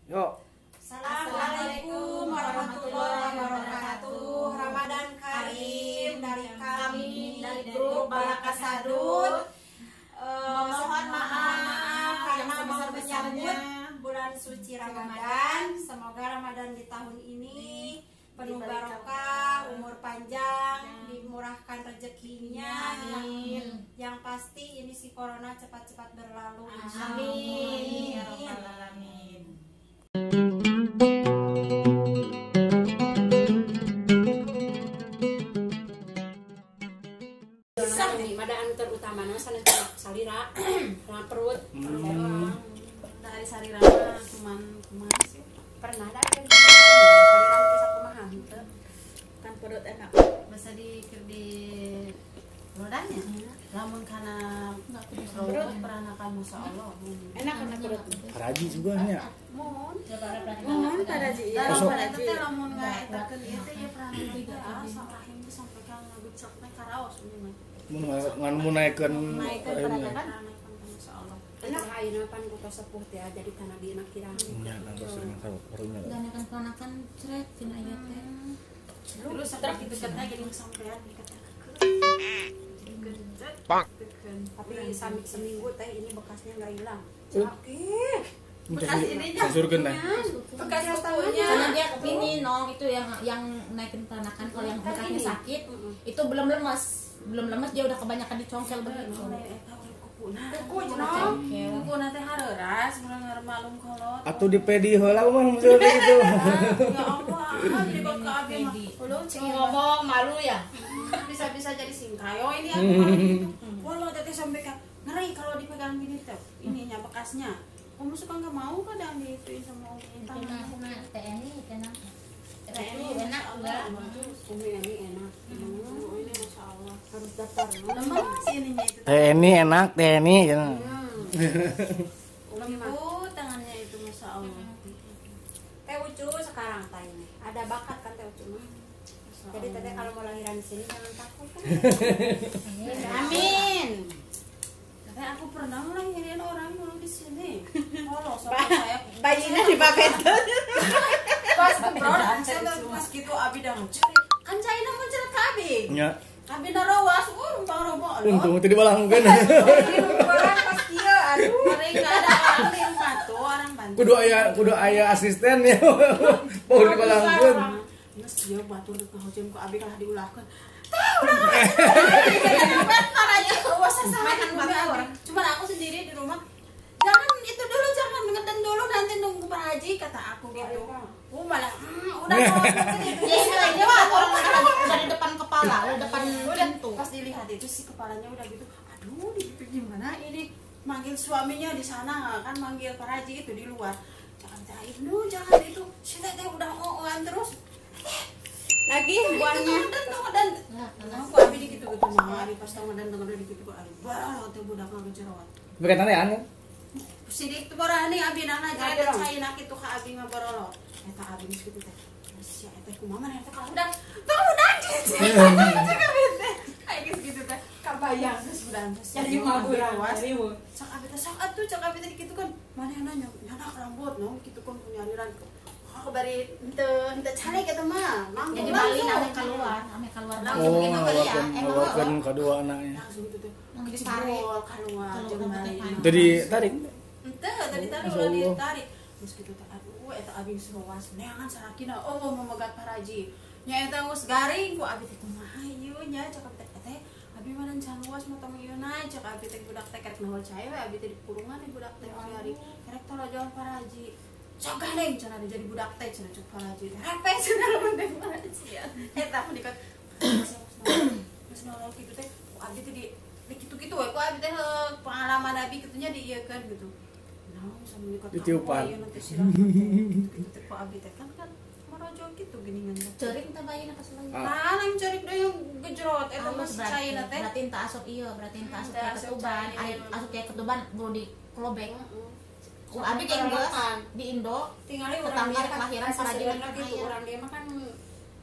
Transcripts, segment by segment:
Yuk. Assalamualaikum warahmatullahi wabarakatuh. Ramadan Karim dari kami dari grup Balaka Sadut. Mohon maaf karena mau menyambut bulan suci Ramadan. Semoga Ramadan di tahun ini penuh barokah, umur panjang, dimurahkan rezekinya. Yang pasti ini si corona cepat-cepat berlalu. Amin. Ya rabbal alamin. Terutama sana salira perut. Dari salira mah cuman kumaha sih? Pernah ada kan salira teh sakumaha henteu. Kan perut enak. Masa di rodanya. Lamun kana perut peranakan masyaallah. Enak kana perut. Paraji juga nya. Mohon. Mohon paraji. Paraji teh lamun ngaetakeun ieu teh ieu peranakan teh asa rahim teh sampai ka ngagucek teh karaos ini mah. Mun naikkeun peranakan masyaallah. Enak ayeuna pan ku sepuh teh jadi tanah dina kirang. Nya nangtos sering tahu karunya. Ganakan peranakan cret cenah ieu teh. Terus truk itu katanya gini sampean dikatakan. Pak. Tapi seminggu teh ini bekasnya nggak hilang. Sakit. Bekas ininya. Bekas kukunya. Karena dia ini nong itu yang naikin peranakan kalau yang bekasnya sakit itu belum lemes dia udah kebanyakan dicongkel begitu. Kuku jenong. Kuku nanti hareuras mun malum kolot. Atuh di pedi heula mah maksudnya gitu. Ya Allah, jadi kok ka abi mah. Ngomong malu ya. Bisa-bisa jadi singkayo ini aku kalau gitu. Walau teteh sampai ngeri kalau dipegang gini teh ininya bekasnya. Kamu suka nggak mau kadang diituin sama Umi. Sama TNI enak. TNI enak enggak? Umi ini enak. Ini masya Allah. Harus daftar. Lemes ininya itu. TNI enak, TNI gitu. Lembut tangannya itu masya Allah. Teh Ucu sekarang teh ini. Ada bakat kan Teh Ucu mah. Jadi teteh kalau mau lahiran di sini jangan takut. Amin. Katanya aku pernah ngelahirin orang dulu di sini. Oh, sama saya bayinya dipakai tuh. Pas pas gitu abi dah mencerit. Kan China mencerit ke abi. Nya. Abi narawas, rumpang robo. Untung teu dibalangkeun. Pas kieu aduh. Ngeri enggak ada orang di rumah tuh, orang bantu. Kudu aya asisten ya. Mau dibalangkeun. Geus ieu batur deuk ngahojem ku abi kalah diulahkeun. Cuman aku sendiri di rumah. Jangan itu dulu, jangan ngeden dulu, nanti nunggu Pak Haji kata aku gitu. Oh malah udah ya ini orang udah di depan kepala, udah depan pintu. Pas dilihat itu si kepalanya udah gitu. Aduh, itu gimana ini? Manggil suaminya di sana kan, manggil Pak Haji itu di luar. Jangan Ibnu, jangan itu. Si teteh udah ooan terus. Lagi buahnya dan aku abi di gitu-gitu mah abi pas tau ngeden ngeden di gitu abi bah teh budak ngajeroat. Bukan tane anu. Sidik teh borani abi nana jadi caina kitu ka abi ngaborolo. Eta abi geus kitu teh. Sia eta kumaha maneh teh kalau udah tong udah cici. Cek abi teh. Ai geus kitu teh kabayang geus budak geus. Jadi mah urang. Sok abi teh sok atuh cek abi teh kitu kan manehna nyanak rambut no kitu kan nyariran. Aku bari ente cari gitu mah. Jadi bali ame keluar, ame keluar. Langsung gitu kali ya. Emang kedua anaknya. Langsung gitu tuh. Ditarik keluar jeung bali. Jadi tarik. Ente tadi tarik ulah ditarik. Terus gitu teh aduh eta abi geus rowas neangan sarakina oh mau memegat paraji. Nya eta geus garing ku abi teh kumaha ieu nya cakap teh teh abi mah can luas motong ieu na cek abi teh budak teh kerek nahol cai we abi teh di kurungan di budak teh hari kerek tolojol paraji. Sok gandeng cenah jadi budak teh cenah cuk paraji teh repe cenah lamun teh paraji eta mun dikot geus nolol kitu teh ku abi teh di kitu-kitu we ku abi teh pengalaman abi kitunya diieukeun gitu naon sama dikot ditiupan ieu nanti sirah kitu teh ku abi teh kan kan marojol kitu geuningan ceurik teh bayina kasulanya nah lain ceurik deui gejrot eta mah caina teh berarti teu asup ieu berarti teu asup kayak ketuban asup kayak ketuban buru di klobek. Abi kayak geus di Indo tingali urang tetangga kelahiran paraji gitu urang dia mah kan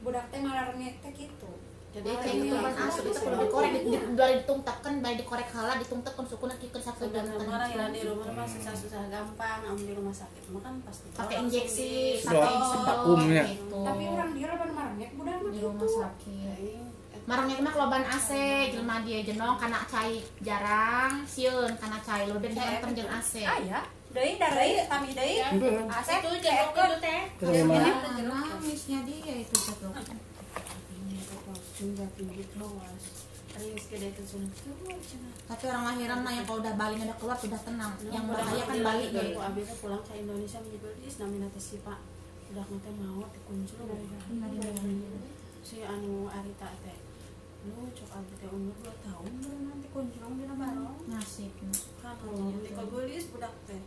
budak teh malarengek teh kitu. Jadi kayak ketuban asup itu kudu dikorek, bari ditungtepkeun, bari dikorek heula ditungtepkeun sukuna kieu sakedeung. Lahiran di rumah mah susah-susah gampang, amun di rumah sakit mah kan pasti pakai injeksi, pakai vakumnya. Tapi orang dia lawan marangnya budak mah di rumah sakit. Marangnya mah loban AC, jelema dia jenong kana cai jarang, sieun kana cai leubeun diantar jeung AC. Ah ya. Deui dareuy tami deui. AC itu jeruk itu teh. Nangisnya dia itu satu. Tapi orang lahiran mah yang kalau udah balinya udah keluar sudah tenang. Yang bahaya kan balik gitu. Abi teh pulang ke Indonesia menjebelis namina teh si Pak. Udah teh maot dikuncul. Si anu Arita teh. Lu cok abi teh umur 2 tahun baru nanti kunjung dina barong. Nasib. Kan dikabelis budak teh.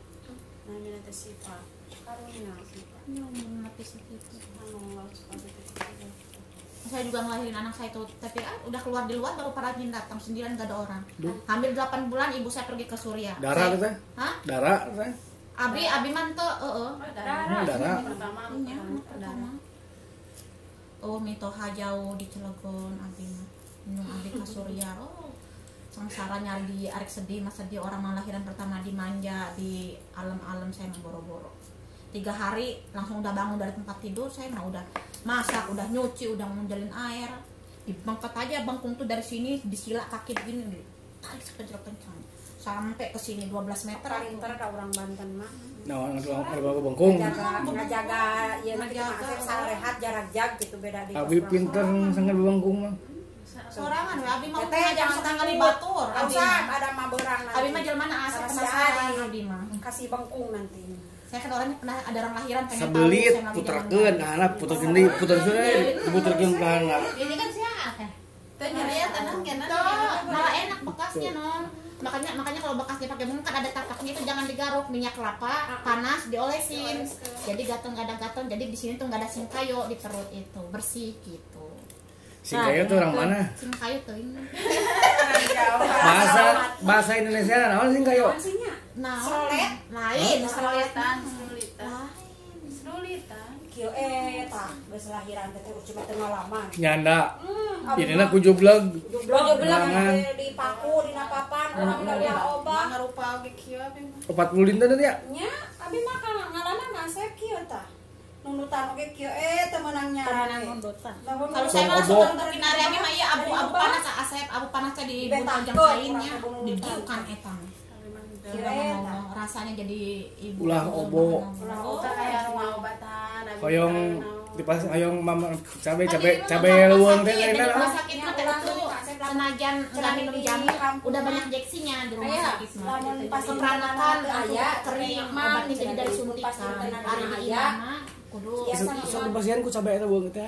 Namina teh si Pak. Karunya si Pak. Ya umur mati segitu. Anu abi teh. Saya juga ngelahirin anak saya itu, tapi udah keluar di luar baru parajin datang sendirian gak ada orang. Hamil 8 bulan ibu saya pergi ke Suria. Darah teh? Hah? Darah teh? Abi abi mah teu heeh. Darah. Darah. Pertama. Iya, pertama. Oh, mitoha jauh di Cilegon abi mah. Minum abi ke Suria. Oh, sengsara nyari di arek sedih, masa sedih orang melahiran pertama dimanja di alam-alam saya memboro-boro. 3 hari langsung udah bangun dari tempat tidur, saya mah udah masak, udah nyuci, udah ngunjalin air. Dibangkat aja bangkung tuh dari sini disila kaki begini, tarik sekencang-kencang sampai ke sini 12 meter. Pinter ka urang Banten mah. Nah, orang bangkung. Ngajaga ieu mah kita sarehat jarak jag gitu beda di. Abi pinter sangat bangkung mah. Sorangan we abi mah jangan setanggali batur. Abi ada mah beurang nanti. Abi mah jelema asep penasaran abi mah. Kasih bengkung nanti. Saya kan orangnya pernah ada orang lahiran pengen sebelit, tahu. Puterkeun kahana, puterkeun deui, puterkeun deui, puterkeun kahana. Ini kan sehat teh. Teh nyeri ya tenang kan. Malah enak bekasnya non. Makanya kalau bekasnya pakai bumbu kan ada tapaknya itu jangan digaruk, minyak kelapa panas diolesin. Jadi gatel enggak ada gatel, jadi di sini tuh enggak ada singkayo di perut itu, bersih gitu. Singkayo tuh orang mana? Singkayo tuh ini. Bahasa Indonesia naon singkayo? Nah, lain, seroletan, serulitan. Kieu eta geus lahiran teh cuma teu ngalaman. Nyanda. Inina ku jubleg. Jubleg di paku dina papan urang udah obah. Ngarupa oge kieu abi mah. 40 dinten ya? Nya, abi mah ngalaman ngasep kieu tah. Nundutan oge kieu teu meunang nyara. Kalau saya mah langsung nundutin area abi mah ieu abu-abu panas asep, abu panasnya di buntung kainnya didiukan eta. Kira rasanya jadi ibu ulah obo kayak rumah obatan hoyong dipas hoyong mama cabe cabe cabe leuweung teh di rumah sakit mah teh itu senajan enggak minum jamu udah banyak injeksinya di rumah sakit mah keperanakan aya kering obatnya jadi dari suntikan ari di imah kudu sok dipasihan ku cabe eta leuweung teh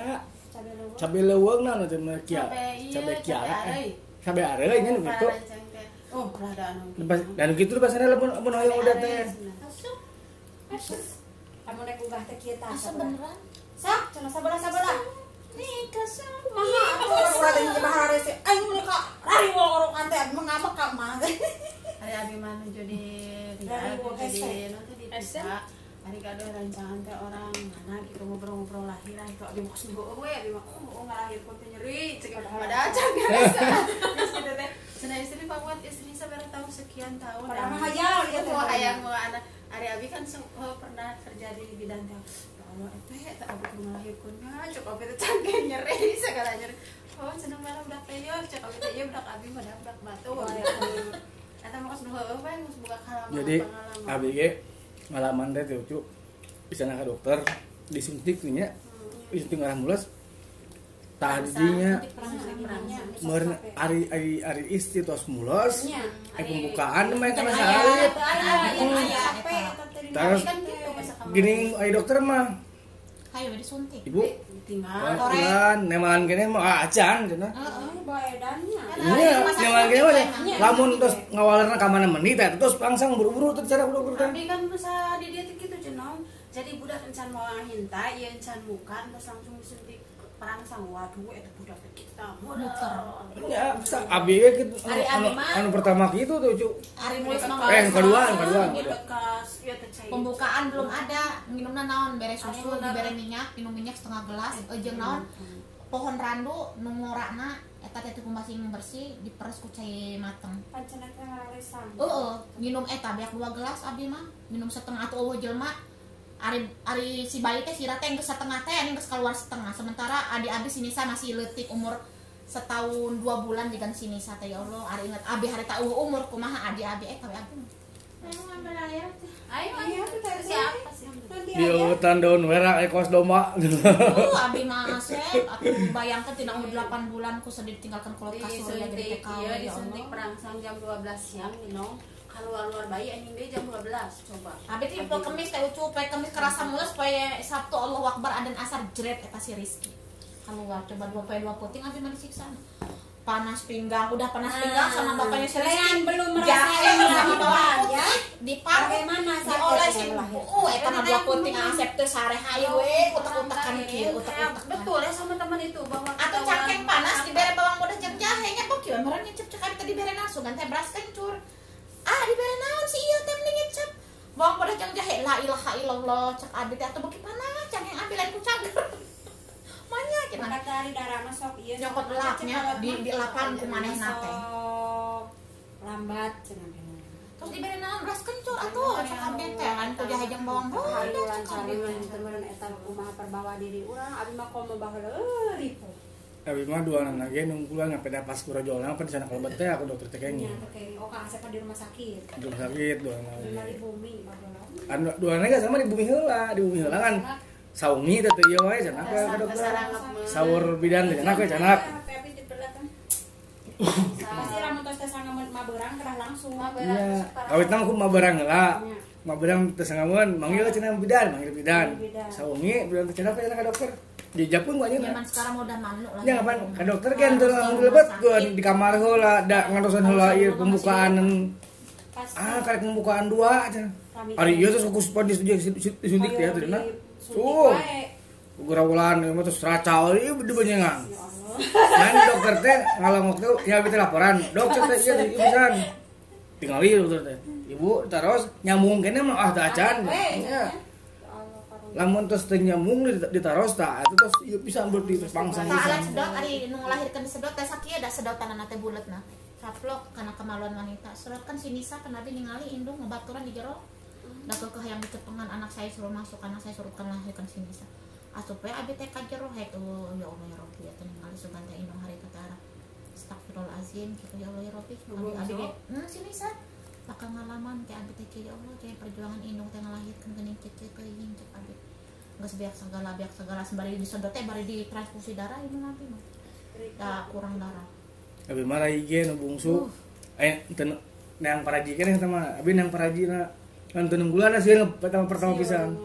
cabe leuweung naon teh kia cabe kiara cabe areuy nya nu kitu. Oh, rada anu. Dan gitu bahasana lamun lamun hoyong udah teh. Asup. Kamu rek ugah teh kieu tah. Asup beneran. Sak, cenah sabelah-sabelah. Nih kasang kumaha atuh urang teh bahare sih. Aing mun ka rariwol orokan teh mengamek ka mah. Ari abi mah nuju di di nanti di desa. Ari gaduh rancangan teh orang mana gitu ngobrol-ngobrol lahiran itu abi mah sungguh we abi mah oh ngalahirkeun teh nyeri cek pada acan biasa. Geus kitu teh. Cenah istri pamuat istri sabaraha tahun sekian tahun. Padahal mah hayang gitu hayang mau anak. Ari abi kan pernah kerja di bidang teh. Ya Allah teh abi kudu ngalahirkeun nya cek abi teh cangkeh nyeri segala nyeri. Oh cenah malah budak teh yeuh cek abi teh ieu budak abi mah budak batu. Eta mah geus nu heueuh we geus boga pengalaman. Jadi abi ge ngalaman teh cucu di sana ke dokter disuntik nya disuntik arah mules tadinya meureun ari ari ari istri tos mules pembukaan mah eta mah saalit terus gini ari dokter mah hayo disuntik ibu tinggal nemangan kene mah acan cenah heeh baedannya iya nemangan kene mah lamun terus ngawalerna ka mana menit teh terus langsung buru-buru teh cara dokter teh tapi kan bisa di dieu teh kitu cenah jadi budak encan moal hinta ieu encan bukan terus langsung disuntik perangsang waduh eta budak teh kita muter nya abi ge kitu anu pertama kitu tuh cu ari mules mah kedua pembukaan belum ada minumna naon bere susu dibere minyak minum minyak setengah gelas jeung naon pohon randu nu ngorana eta teh kumasing bersih diperes ku cai mateng. Pancen teh ngalesan. Heeh, minum eta beak 2 gelas abi mah, minum setengah atuh eueuh jelema. Ari si bayi teh sira teh geus setengah teh geus keluar setengah. Sementara adi abi si Nisa masih leutik umur setahun 2 bulan jigan si Nisa teh ya Allah, ari inget abi harita eueuh umur kumaha adi abi eta we abi. Ayo ngambil air teh. Ayo ayo siapa sih? Di hutan daun merah ekos domba. Abi mah Asep, aku bayangkan tina umur 8 bulan ku sedih ditinggalkan kolot kasur ya jadi TKW. Iya, disuntik perangsang jam 12 siang Nino. Keluar-luar bayi anjing deui jam 12 coba. Abi teh poe Kemis teh ucu, poe Kemis kerasa mules, poe Sabtu Allahu Akbar adan asar jret eta si Rizky. Keluar coba 2 poe 2 puting abi mah disiksa. Panas pinggang, udah panas pinggang sama bapaknya si Rizky. Belum merasain bawang putih diparut, diolesin. Eta mah 2 puting Asep teh sare hayu we, utak-utakan kieu, utak-utakan. Betul ya sama teman itu bahwa atau cangkeng panas dibere bawang bodas jeung jahe nya kok kieu meureun nyecep cek abi teh dibere langsung teh beras kencur. Ah dibere naon si ieu teh mending nyecep. Bawang bodas jeung jahe la ilaha illallah cek abi teh atuh beuki panas cangkeng abi lain ku cager. Manya cenah kata ari darah mah sok ieu nyokot elapnya di lapan ku manehna teh. Lambat cenah. Terus dibere naon beras kencur atuh cek abi teh lain ku jahe jeung bawang bodas cek abi teh meureun eta kumaha perbawa diri urang abi mah komo baheula ripuh. Abi mah dua anak ge nunggulan sampai dah pas kurajolna apa di sana kalau teh aku dokter teh kenging. Oh Kang Asep di rumah sakit. Di rumah sakit dua anak. Di bumi baheula. Anu dua anak sama di bumi heula, di bumi heula kan. Saungi teh teu ieu wae cenah ka dokter. Saur bidan teh cenah we cenah. Pasti lamun tos teh sangameun maberang kerah langsung. Iya. Kawitna mah ku maberang heula. Maberang teh sangameun manggil cenah bidan, manggil bidan. Saungi bidan teh cenah ka dokter. Di Japun gua nya. Zaman sekarang udah mamnu lah. Ya kapan ka dokter kan teu langsung dilebetkeun di kamar heula da ngarosan heula ieu pembukaan. Ah karek pembukaan 2 cenah. Ari ieu terus ku disuntik teh atuh dina. Tuh, gerawulan, mah terus raca, ieu dibenyengan. Kan dokter teh ngalongok teh, ya abi teh laporan. Dokter teh ieu pisan. Tingali dokter teh. Ibu taros nyambung kene mah ah teu acan. Nya. Lamun tos teu nyambung ditaros tah atuh tos ieu pisan berarti terus pangsan pisan. Tah alat sedot ari nu ngalahirkeun disedot teh sakieu da sedotanana teh buletna. Caplok kana kemaluan wanita. Sedot kan si Nisa kan abi ningali indung ngebaturan di jero. Da keukeuh hayang dicepengan anak saya suruh masuk, anak saya suruh kan lahirkan si Nisa. Asup we abi teh ka jero hek ya Allah ya Rabbi atuh ningali sugan teh indung harita teh arah. Astagfirullahalazim kitu ya Allah ya Rabbi. Abi abi si Nisa bakal ngalaman teh abi teh ya Allah teh perjuangan indung teh ngalahirkeun geuning cece teuing cek abi. Geus beak segala sembari disedot teh bari ditransfusi darah indung abi mah. Da kurang darah. Abi mah rai ge nu bungsu. Aya teu neang paraji keneh eta mah. Abi neang parajina kan teu nunggulan sih pertama pisan.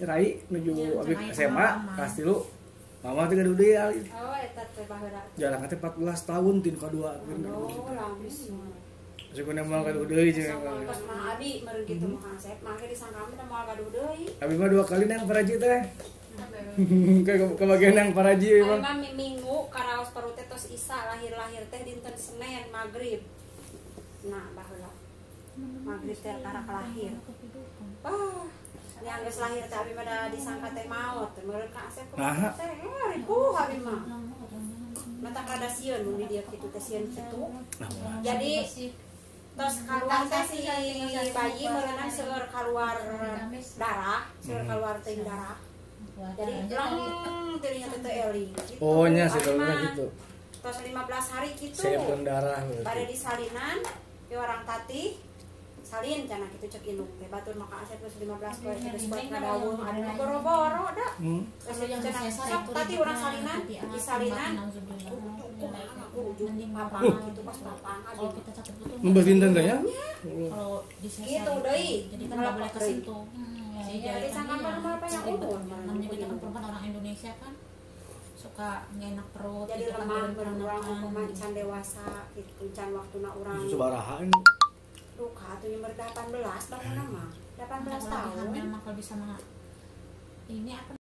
Rai nuju abi SMA kelas 3. Mama teh gaduh deui. Oh eta teh baheula. Jalan teh 14 tahun tin kadua. Oh lamis. Syukur moal gaduh deui jeung. Pas mah abi meureun kitu mah Asep, mah ge disangka mah moal gaduh deui. Abi mah 2 kali nang paraji teh. Kebagian nang paraji mah. Abi mah minggu karaos perut teh tos isa lahir-lahir teh dinten Senin magrib. Nah baheula. Magrib teh karak lahir. Wah, yang geus lahir teh abi mah da disangka teh maot. Meureun ka Asep teh ripuh abi mah. Mata kada sieun mun di dieu kitu teh sieun kitu. Jadi tos kaluar teh si bayi meureunna seueur kaluar darah, seueur kaluar teh darah. Jadi long teunya teh teu eling. Oh nya seueur gitu. Tos 15 hari kitu. Seueur darah. Bade disalinan pi orang tatih salin cenah kitu cek induk teh batur maka Asep geus 15 poe geus poe kadawung anu boro-boro da. Terus cenah sok tadi urang salinan disalinan kudu papang gitu pas papang kalau kita sakit betul. Membah dinten teh nya? Kalau disesar gitu deui. Jadi kan enggak boleh kesentuh. Jadi sangka mah apa yang umur. Namanya kita kan perempuan orang Indonesia kan suka nggak enak perut jadi gitu kan, lemah urang hukuman can dewasa gitu can waktuna urang. Sabaraha duka atuh umur 18 bangun mah 18 tahun. Memang kalau bisa mah ini apa